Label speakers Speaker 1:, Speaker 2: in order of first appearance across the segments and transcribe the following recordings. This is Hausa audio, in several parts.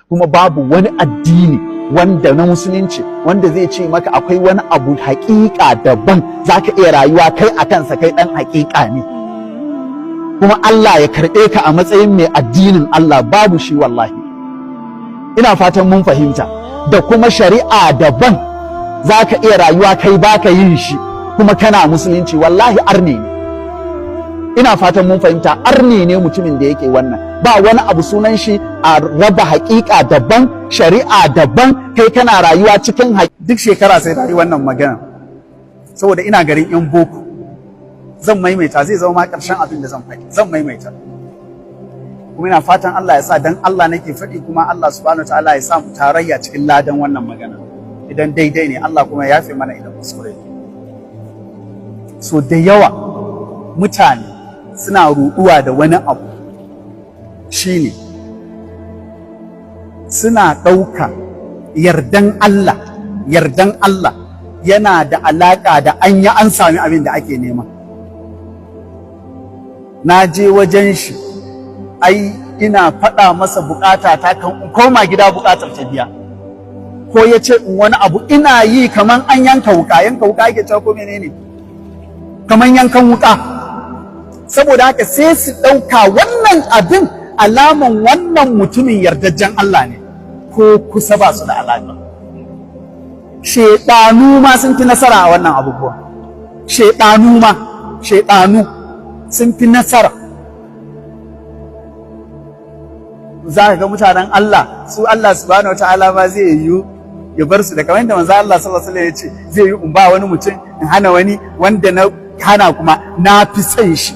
Speaker 1: Kuma babu wani addini wanda na Musulunci wanda zai ce maka akwai wani abu haƙiƙa daban zaka iya rayuwa kai a kansa, kai ɗan haƙiƙa ne, kuma Allah ya karɓe ka a matsayin mai addinin Allah. Babu shi wallahi. Ina fatan mun fahimta. Da kuma shari'a daban zaka iya rayuwa kai baka yin shi kuma kana Musulunci, wallahi arne ne. Ina fatan mun fahimta. Arne ne mutumin da yake wannan. Ba wani abu sunan shi a raba haƙiƙa daban, shari'a daban, kai kana rayuwa cikin. Duk shekara sai ta yi wannan magana saboda ina garin yan boko. Zan maimaita, zai zama ma ƙarshen abin da zan faɗi. Zan maimaita kuma ina fatan Allah ya sa dan Allah nake faɗi, kuma Allah Subhanahu ta'ala ya sa mu tarayya cikin ladan wannan magana idan daidai ne, Allah kuma ya yafe mana idan kuskure ne. So da yawa mutane suna ruɗuwa da wani abu, shine suna ɗauka yardan Allah yana da alaƙa da an yi an sami abin da ake nema. Na je wajen shi, ai ina faɗa masa bukata ta, kan in koma gida bukatar ta biya, ko ya ce in wani abu ina yi kaman an yanka wuka. Yanka wuka ake cewa ko menene? Kaman yankan wuka. Saboda haka sai su ɗauka wannan abin alaman wannan mutumin yardajjen Allah ne. Ko kusa ba su da alaƙa. Shaiɗanu ma sun fi nasara a wannan abubuwa. Shaiɗanu ma, shaiɗanu sun fi nasara. Za ka ga mutanen Allah, su Allah Subhanahu wataala ma zai yiwu ya bar su da kamar yadda manzo Allah sallallahu alaihi wasallam ya ce zai yi in ba wani mutum, in hana wani. Wanda na hana kuma na fi son shi,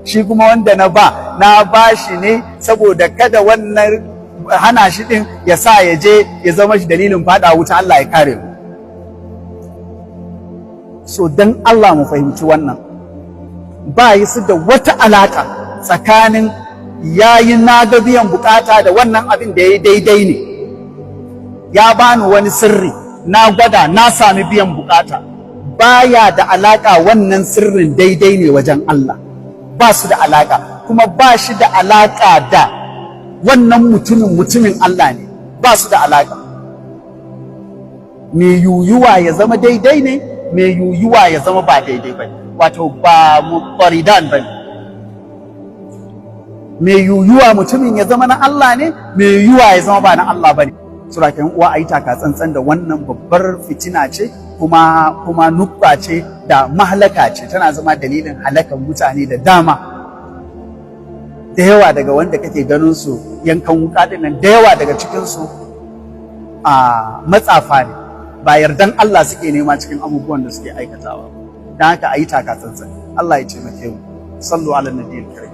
Speaker 1: shi kuma wanda na ba, na ba shi ne saboda kada wannan hana shi din ya sa ya je ya zama shi dalilin fada wuta. Allah ya kare mu. So dan Allah mu fahimci wannan, ba yi su da wata alaka tsakanin yayin na ga biyan bukata da wannan abin da ya yi daidai ne. Ya bani wani sirri, na gwada, na sami biyan bukata, baya da alaka wannan sirrin daidai ne wajen Allah. Ba su da alaka. Kuma ba shi da alaka da wannan mutumin mutumin Allah ne. Ba su da alaka. Mai yuyuwa ya zama daidai ne, mai yuyuwa ya zama ba daidai ba ne, wato ba muqaridan ba ne. Mai yuyuwa mutumin ya zama na Allah ne, mai yuyuwa ya zama ba na Allah ba ne. Suraken uwa, a yi taka tsantsan da wannan. Babbar fitina ce, kuma nukba ce da mahalaka ce, tana zama dalilin halakan mutane da dama. Da yawa daga wanda kake ganin su yankan wuka din nan, da yawa daga cikin su a matsafa ne, ba yardan Allah suke nema cikin abubuwan da suke aikatawa. Don haka a yi taka tsantsan. Allah ya taimake mu. صلوا على النبي الكريم.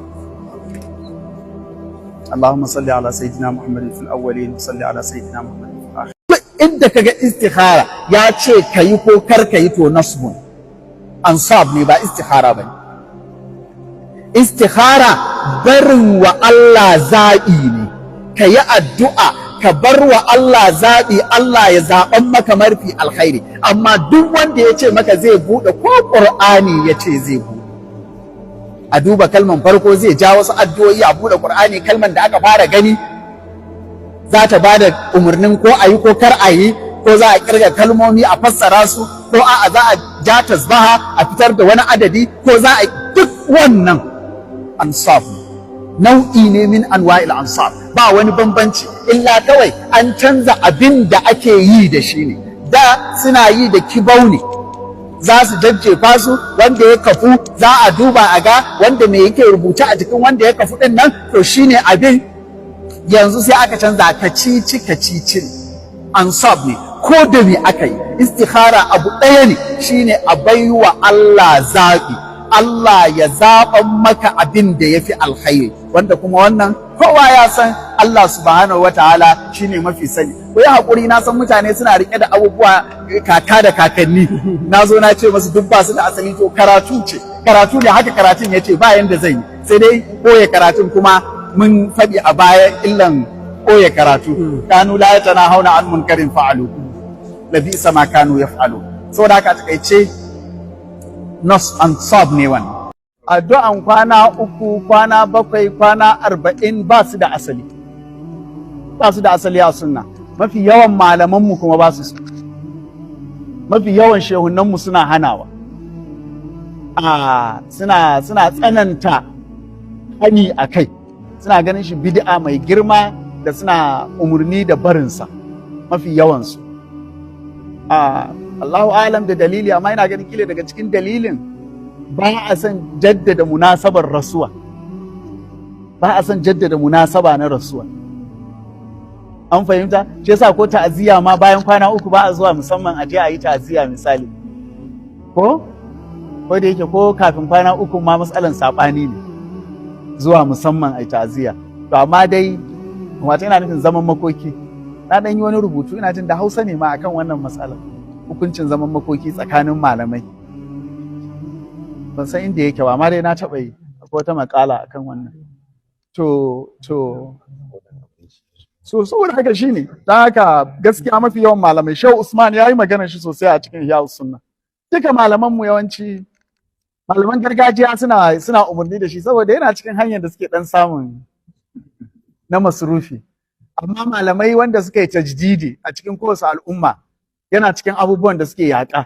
Speaker 1: اللهم صل على سيدنا محمد في الأولين وصل على سيدنا محمد في الآخرين. Inda kaga istikhara ya ce kayi ko kar kayi, to nasbun ansab ne, ba istikhara bane. Istikhara barin wa Allah zaɓi ne. Ka yi addu'a, ka bar wa Allah zaɓi, Allah ya zaɓan maka mafi alkhairi. Amma duk wanda ya ce maka zai buɗe ko Ƙur'ani, ya ce zai buɗe, a duba kalman farko, zai ja wasu addu'o'i, a buɗe Ƙur'ani, kalman da aka fara gani za ta ba da umarnin ko a yi ko kar a yi, ko za a kirga kalmomi a fassara su, ko a'a za a ja tasbaha a fitar da wani adadi, ko za a duk wannan ansab nau'i ne من أنواع الأنصاب. Ba wani bambanci, illa kawai an canza abin da ake yi da shi ne. Da suna yi da kibau ne, za su jajjefa su, wanda ya kafu za a duba a ga wanda me yake rubuce a jikin wanda ya kafu din nan, to shine abin. Yanzu sai aka canza, kacici kacici ne, ansab ne. Ko da me aka yi istikhara, abu ɗaya ne, shine a baiwa Allah zaɓi, Allah ya zaɓan maka abin da ya fi alkhairi, wanda kuma wannan kowa ya san Allah Subhanahu wataala shine mafi sani. Ku yi haƙuri, na san mutane suna riƙe da abubuwa kaka da kakanni, na zo na ce masu duk ba su da asali. To karatu ce, karatu ne haka, karatun ya ce ba yanda zan yi sai dai ɓoye karatun. Kuma mun faɗi a baya illan ɓoye karatu: كانوا لا يتناهون عن منكر فعلوه لبئس ما كانوا يفعلون. Saboda haka a takaice nas ansab ne wannan. Addu'an kwana 3, kwana 7, kwana 40 ba su da asali. Ba su da asali a sunna. Mafi yawan malamanmu kuma ba su so. Mafi yawan shehunanmu suna hanawa, a suna tsananta hani a kai, suna ganin shi bid'a mai girma da suna umarni da barinsa mafi yawansu. A Allahu alam da dalili, amma ina ganin kila daga cikin dalilin ba a son jaddada munasabar rasuwa, ba a son jaddada munasaba na rasuwa. An fahimta? Shi yasa ko ta'aziyya ma bayan kwana 3 ba a zuwa musamman a je a yi ta'aziyya misali. Ko da yake ko kafin kwana 3 ma matsalan saɓani ne zuwa musamman a yi ta'aziyya. To amma dai wato ina nufin zaman makoki. Na ɗan yi wani rubutu, ina jin da Hausa ne ma, akan wannan matsalar, hukuncin zaman makoki tsakanin malamai. Ban san inda yake ba, amma dai na taɓa yi, akwai wata makala akan wannan. To so saboda haka shine, don haka gaskiya mafi yawan malamai, Shehu Usman ya yi magana shi sosai a cikin Ihya Sunna. Duka malaman mu, yawanci malaman gargajiya, suna umarni da shi saboda yana cikin hanyar da suke dan samun na masrufi. Amma malamai wanda suka yi tajdidi a cikin kowace al'umma, yana cikin abubuwan da suke yaƙa.